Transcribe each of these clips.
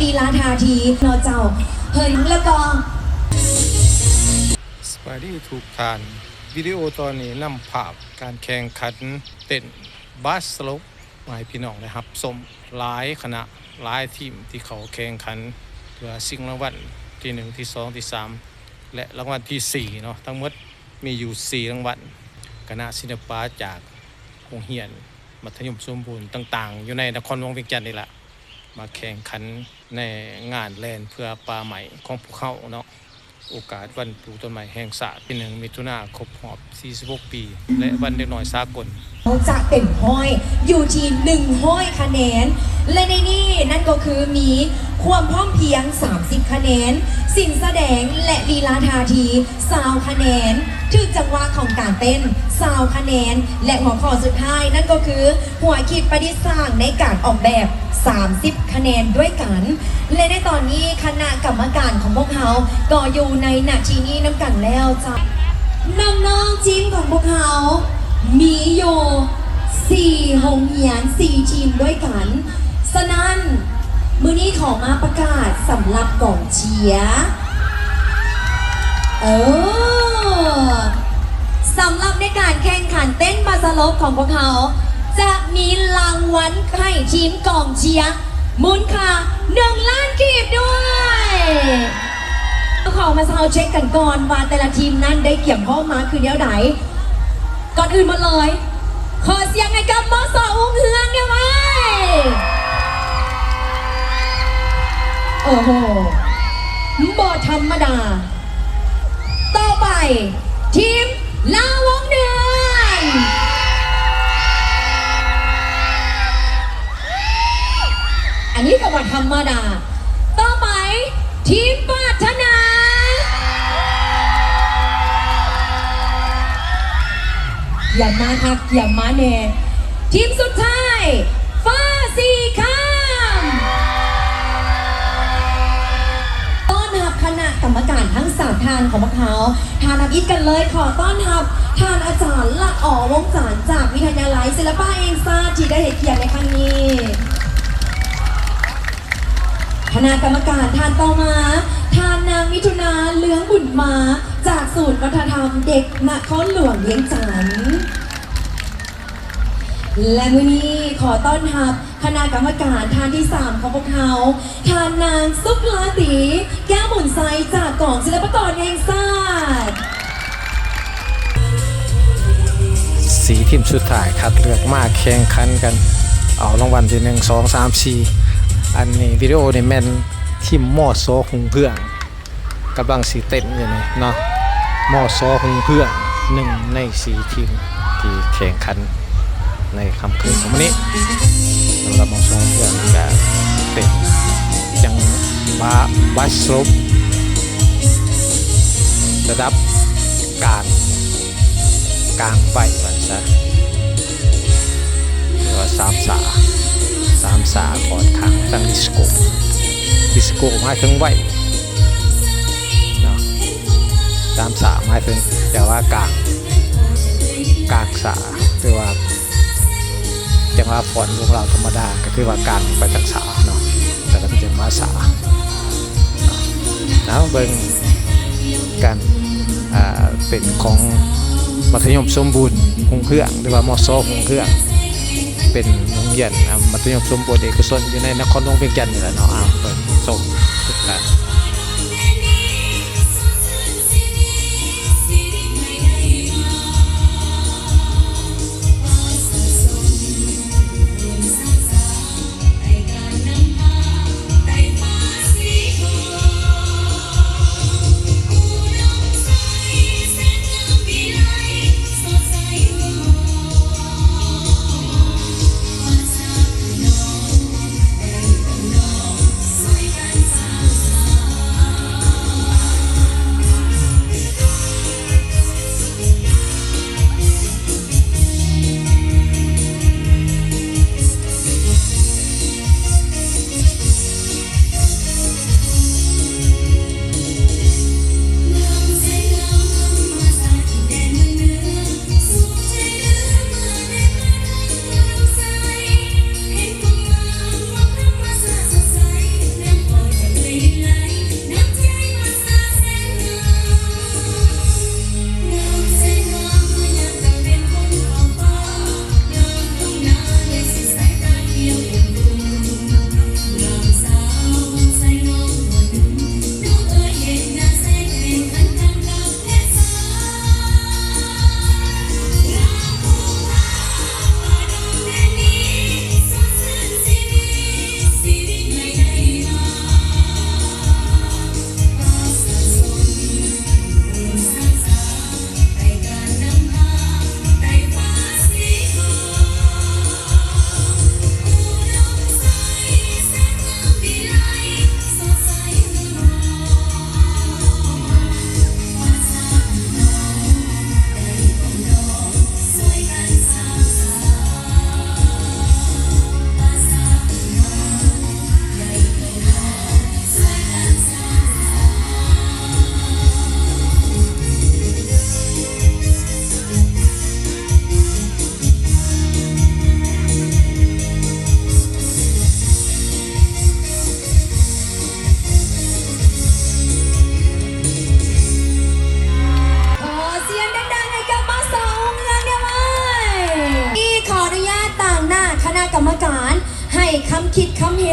ລີລາທ່າທີເນາະເຈົ້າ ເພິ່ນ ແລ້ວກໍ ສະບາຍດີທຸກທ່ານ. ວິດີໂອຕອນນີ້ນຳພາບການແຂ່ງຂັນເຕັ້ນບາສໂລບ ມາໃຫ້ພີ່ນ້ອງໄດ້ຮັບຊົມ. ຫຼາຍຄະນະ ຫຼາຍທີມທີ່ເຂົ້າແຂ່ງຂັນ ເພື່ອຊິງລາງວັນທີໜຶ່ງ ທີສອງ ທີສາມ ແລະ ລາງວັນທີສີ່ເນາະ. ທັງໝົດມີຢູ່ສີ່ລາງວັນ. ຄະນະສິລະປະຈາກໂຮງຮຽນມັດທະຍົມສົມບູນຕ່າງໆ ຢູ່ໃນນະຄອນຫຼວງວຽງຈັນນີ້ລະ ມາແຂ່ງຂັນໃນງານແລ່ນເພື່ອປ່າໄມ້ຂອງພວກເຮົາເນາະ. ໂອກາດວັນປູກຕົ້ນໄມ້ແຫ່ງຊາດ ທີໜຶ່ງ ມິຖຸນາ ຄົບຮອບສີ່ສິບຫົກປີ ແລະ ວັນເດັກນ້ອຍສາກົນ. ຈະເຕັມຮ້ອຍ ຢູ່ທີ່ໜຶ່ງຮ້ອຍຄະແນນ ແລະ ໃນນີ້ນັ້ນກໍຄືມີຄວາມພ້ອມພຽງສາມສິບຄະແນນ, ສິນສະແດງ ແລະ ລີລາທ່າທີຊາວຄະແນນ, ຖືກຈັງຫວະຂອງການເຕັ້ນຊາວຄະແນນ ແລະ ຫົວຂໍ້ສຸດທ້າຍນັ້ນກໍຄື ຫົວຄິດປະດິດສ້າງໃນການອອກແບບສາມສິບຄະແນນດ້ວຍກັນ ແລະ ໃນຕອນນີ້ຄະນະກຳມະການຂອງພວກເຮົາກໍຢູ່ໃນນາທີນີ້ນຳກັນແລ້ວເຈົ້າ. ນ້ອງໆທີມຂອງພວກເຮົາມີຢູ່ສີ່ໂຮງຮຽນ ສີ່ທີມດ້ວຍກັນ. ສະນັ້ນ ມື້ນີ້ຂໍມາປະກາດສຳລັບກອງເຊຍ. ເອີ ສຳລັບໃນການແຂ່ງຂັນເຕັ້ນບາສໂລບຂອງພວກເຮົາ ຈະມີລາງວັນໃຫ້ທີມກອງເຊຍມູນຄ່າໜຶ່ງລ້ານກີບດ້ວຍ. ຂໍມາຊາວເຊັກກັນກ່ອນວ່າແຕ່ລະທີມນັ້ນໄດ້ກຽມພ້ອມມາຄືແນວໃດ. ກ່ອນອື່ນໝົດເລີຍ ຂໍສຽງໃຫ້ກັບ ມສ ຮຸ່ງເຮືອງແດ່ເວີຍ. ໂອ້ໂຫ ບໍ່ທຳມະດາ. ຕໍ່ໄປ ທີມລາວວົງເດືອນ. ອັນນີ້ກໍບໍ່ທຳມະດາ. ຕໍ່ໄປ ທີມປາດຖະໜາ. ກຽມມາຄັກ ກຽມມາແນ່. ທີມສຸດທ້າຍ ຟ້າສີຄາມ. ຕ້ອນຮັບຄະນະກຳມະການທັງສາມທ່ານຂອງພວກເຮົາ. ທ່ານທຳອິດກັນເລີຍ ຂໍຕ້ອນຮັບທ່ານອາຈານ ລະ ອໍ ວົງຈັນ ຈາກວິທະຍາໄລສິລະປະແຫ່ງຊາດ ທີ່ໄດ້ໃຫ້ກຽດໃນຄັ້ງນີ້. ຄະນະກຳມະການທ່ານຕໍ່ມາ ທ່ານນາງ ມິຖຸນາ ເລືອງບຸນມາ ຈາກສູນວັດທະນະທຳເດັກນະຄອນຫຼວງວຽງຈັນ ແລະ ມື້ນີ້ຂໍຕ້ອນຮັບຄະນະກຳມະການທ່ານທີສາມຂອງພວກເຮົາ ທ່ານນາງ ສຸກລາຕີ ແກ້ວບຸນໄຊ ຈາກກອງສິລະປະກອນແຫ່ງຊາດ. ສີ່ທີມສຸດທ້າຍຄັດເລືອກມາແຂ່ງຂັນກັນ ເອົາລາງວັນທີໜຶ່ງ ສອງ ສາມ ສີ່. ອັນນີ້ວິດີໂອນີ້ແມ່ນທີມ ມສ ຮຸ່ງເຮືອງ ກຳລັງຊິເຕັ້ນຢູ່ນີ້ເນາະ. ມສ ຮຸ່ງເຮືອງ ໜຶ່ງໃນສີ່ທີມທີ່ແຂ່ງຂັນໃນຄ່ຳຄືນຂອງມື້ນີ້. ສຳລັບ ມສ ຮຸ່ງເຮືອງ ກະເປັນຈັງຫວະບາສໂລບ ລະດັບກາງ ກາງໄປວ່າຊະ ຫຼືວ່າສາມສາ ສາມສາຂອນຂ້າງທາງດິສໂກ້. ດິສໂກ້ໝາຍເຖິງໄວເນາະ, ສາມສາໝາຍເຖິງ ແຕ່ວ່າກາງ ກາງສາ ຫຼືວ່າ ຈັງຫວະຟ້ອນວງລາວທຳມະດາ ກໍຖືວ່າກາງໄປທາງສາເນາະ, ແຕ່ກໍມີຈັງຫວະສາ. ເອົາເບິ່ງກັນ ອ່າ ເປັນຂອງມັດທະຍົມສົມບູນຮຸ່ງເຮືອງ ຫຼືວ່າ ມສ ຮຸ່ງເຮືອງ ເປັນໂຮງຮຽນ ອ່າ ມັດທະຍົມສົມບູນເອກະຊົນຢູ່ໃນນະຄອນຫຼວງວຽງຈັນນີ້ແຫຼະເນາະ. ເອົາເບິ່ງຊົມກັນ.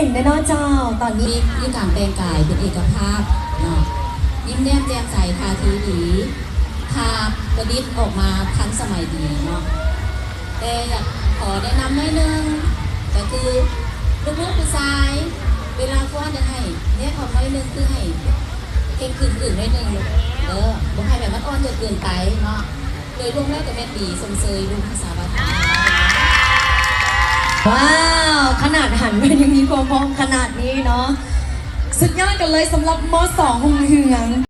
ເຫັນແນ່ເນາະເຈົ້າ ຕອນນີ້ມີການແຕ່ງກາຍເປັນເອກະພາບເນາະ ຍິ້ມແຍ້ມແຈ່ມໃສ ທ່າທີດີ ພາບປະດິດອອກມາທັນສະໄໝດີເນາະ. ແຕ່ຢາກຂໍແນະນຳໜ້ອຍໜຶ່ງ ກໍຄືລູກໆຜູ້ຊາຍ ເວລາຟ້ອນຢາກໃຫ້ແຍກອອກໜ້ອຍໜຶ່ງ ຄືໃຫ້ເຄັ່ງຂຶ້ນໜ້ອຍໜຶ່ງລູກເດີ ບໍ່ໃຫ້ແບບມັນອ່ອນຈົນເກີນໄປເນາະ. ໂດຍລວມແລ້ວກໍແມ່ນດີຊົມເຊີຍລຸງພາສາວາທາ. ວ້າວ ຂະໜາດຫັນມັນຍັງມີຄວາມພ້ອມຂະໜາດນີ້ເນາະ ສຸດຍອດກັນເລີຍສຳລັບ ມສອງ ຮຸ່ງເຮືອງ.